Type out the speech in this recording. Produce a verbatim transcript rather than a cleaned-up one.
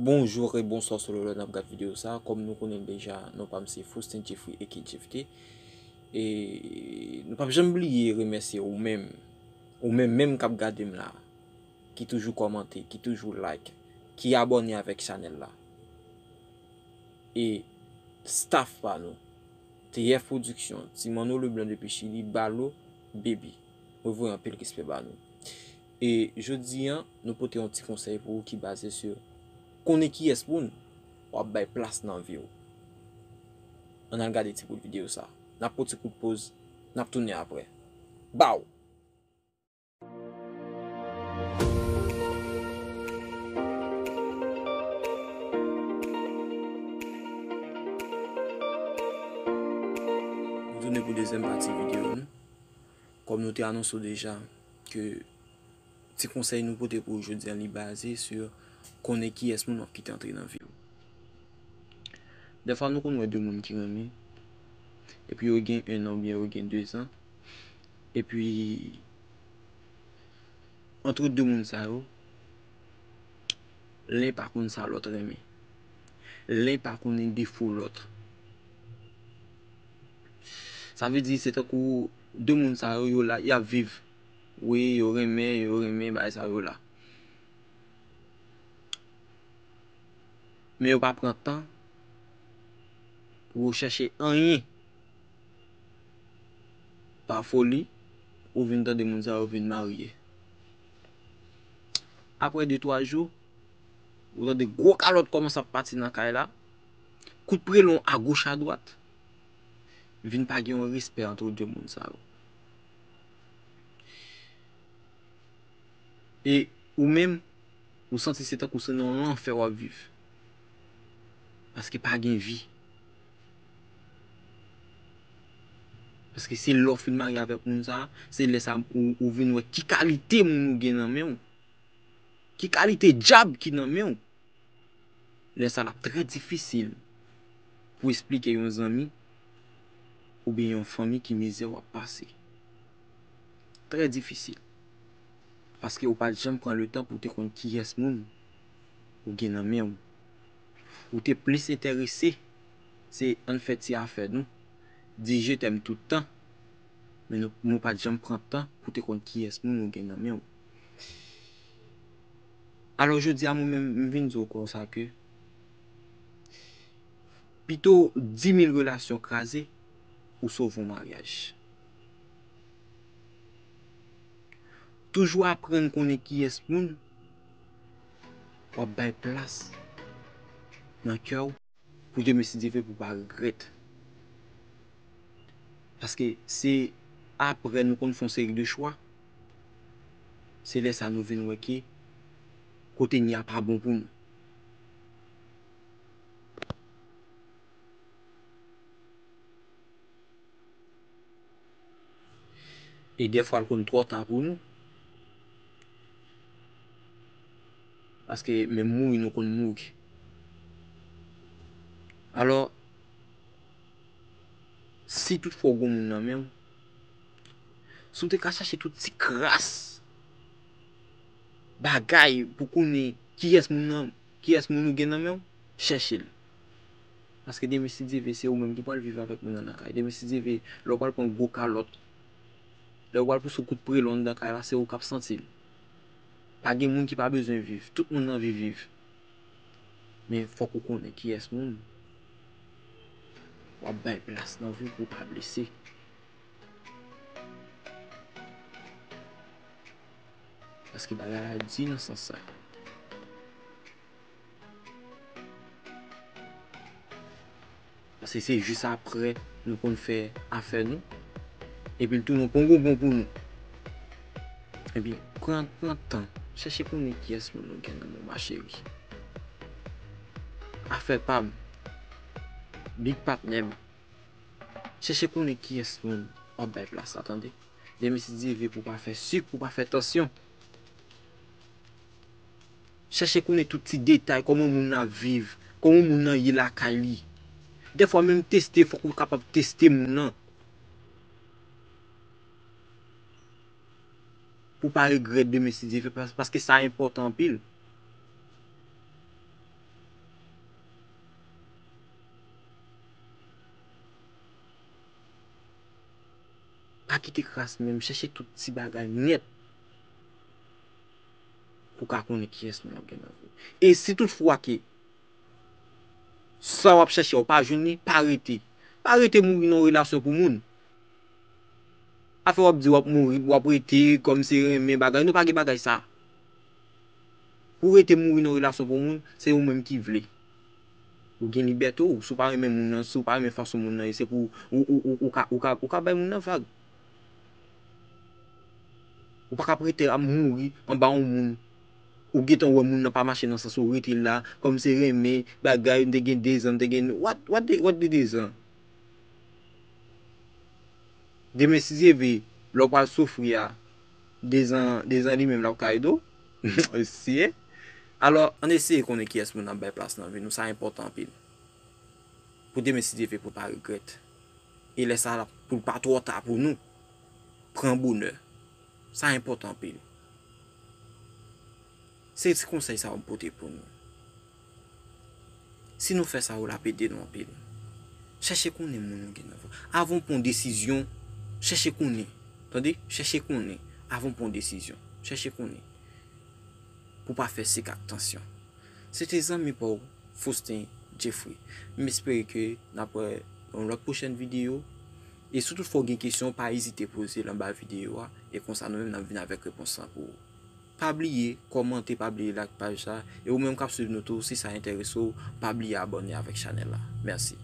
Bonjou e bonswa selon lè n ap gad videyo sa. Kòm nou konnen l deja, non pa m se Faustin Jeffrey aka Jeff T. E nou p ap janm bliye remèsye ou menm, ou menm menm k ap gade m la, ki toujou kòmante, ki toujou like, ki abòne avèk chanèl la. E staff pa nou, T F Production, Ti Manno Leblanc depi Chili, Balo, Baby. Mwen voye anpil respè ba nou. E jodi a, nou pote yon ti konsèy pou ou ki baze sou konnen kiyès moun w ap bay plas nan vi w. Ann al gade ti bout videyo sa. N ap pran ti kout poz, n ap tounen apre. Baw! Nou tounen pou dezyèm pati videyo nou. Kòm nou te anonse w deja, ke ti konsèy nou pote pou ou jodi a, li baze sou konnen kiyès moun w ap kite antre nan vi w. Dèfwa nou konn wè de moun ki renmen, epi yo gen en an oubyen yo gen de zan, epi antre de moun sa yo, len pa konn sa lòt renmen. Len pa konnen defo lòt. Sa vle di se tankou de moun sa yo, yo la, y ap viv. Wi, yo renmen, yo renmen bagay sa yo la. Men yo pa pran tan pou yo chèche anyen. Pa foli, ou vin tande moun sa yo vin marye. Apre de, twa jou, ou tande gwo kalòt kòmanse ap pati nan kay la. Kout prelon agoch adwat. Vin pa gen yon respè ant de moun sa yo. E ou menm, ou santi se tankou se nan yon lanfè w ap viv. Paske pa gen vi. Paske se lè w fin marye avèk moun sa, se lè sa ou, ou vin wè ki kalite moun ou gen nan men w. Ki kalite djab ki nan men w. Lè sa l ap trè difisil pou esplike yon zanmi oubyen yon fanmi ki mizè w ap pase. Trè difisil. Paske ou pa t janm pran letan pou w te konn kiyès moun ou gen nan men w. Ou te plis enterese se ann fè ti afè nou, di je t'aime tout tan, men nou, nou pa t janm pran tan pou te konn kiyès moun ou gen nan men w. Alò, jodi a, mwen menm, m vin di w konsa ke pito di mil relasyon kraze, ou sove yon maryaj. Toujou aprann konnen kiyès moun w ap bay plas nan kè w, pou demen si Dye vle pou w pa regrèt. Paske se apre nou konn fè yon seri de chwa, se lè sa nou vin wè ke kote n ye a pa bon pou nou. E dèfwa l konn twò ta pou nou. Paske menm mouri nou konn mouri. Alò, si toutfwa w gen moun nan men w, si w te ka chache tout ti kras bagay pou konnen kiyès moun nan, kiyès moun ou gen nan men w, chèche l. Paske demen si Dye vle, se ou menm ki pral viv avèk moun nan nan kay. Demen si Dye vle, lè w pral pran gwo kalòt, lè w pral pouse kout prelon anndan kay la, se ou k ap santi l. Pa gen moun ki pa bezwen viv. Tout moun anvi viv. Men fòk ou konnen kiyès moun w ap bay plas nan vi w pou w pa blese. Paske bagay la di nan sans sa. Paske se jis apre nou konn fè afè nou, epi l tounen yon pongongon pou nou. Ebyen, pran, pran tan, chèche konnen kiyès moun ou gen nan men w, ma chérie. Afè pa m, big patnè m, chèche konnen kiyès moun w ap bay plas la, tande. Demen si Dye vle pou w pa fè sik, pou w pa fè tansyon. Chèche konnen tout ti detay, kòman moun nan ap viv, kòman moun nan ye lakay li. Dèfwa menm teste, fòk ou kapab teste moun nan. Pou w pa regrèt demen si Dye vle, pas-, paske sa enpòtan anpil. Pa kite kras menm, chèche tout ti bagay nèt pou w ka konnen kiyès moun w ap gen nan vi w. E si toutfwa ke sa w ap chèche a, w pa jwenn li, pa rete. Pa rete mouri nan yon relasyon pou moun. Afè w ap di w ap mouri, w ap rete kòm se renmen bagay. Non, pa gen bagay sa. Pou w rete mouri nan relasyon pou moun, se ou menm ki vle. Ou gen libète w. Si w pa renmen moun nan, si w pa renmen fason moun nan ye, se pou ou, ou, ou, ou ka, ou ka, ou ka bay moun nan vag. Ou pa ka ap rete ap mouri anba yon moun. Ou gentan wè moun nan pa mache nan sans ou, rete la, kòm se renmen, bagay, m te gen dezan, m te gen, what, what the, what the dezan? Demen si Dye vle, lè w pral soufri a, dezan, dezan li menm l ap kay do. Eseye. Alò, ann eseye konnen kiyès moun n ap bay plas nan vi nou, sa enpòtan anpil. Pou demen si Dye vle, pou n pa regrèt. E lè sa la, pou l pa twò ta pou nou, pran bonè. Sa enpòtan anpil. Se ti konsèy sa yo m pote pou nou. Si nou fè sa, yo l ap ede nou anpil. Chèche konnen moun ou gen nan vi w. Avan w pran yon desizyon, chèche konnen. Tande? Chèche konnen. Avan w pran yon desizyon, chèche konnen. Pou w pa fè sik ak tansyon. Se te zanmi pa w, Faustin Jeffrey. M espere ke n ap wè yon lòt pwochèn videyo. E si toutfwa w gen kesyon, pa ezite poze l anba videyo a. E konsa nou menm n ap vin avèk repons lan pou ou. Pa bliye kòmante, pa bliye like paj sa. E ou menm k ap swiv nou tou, si sa enterese w, pa bliye abòne avèk chanèl la. Mèsi.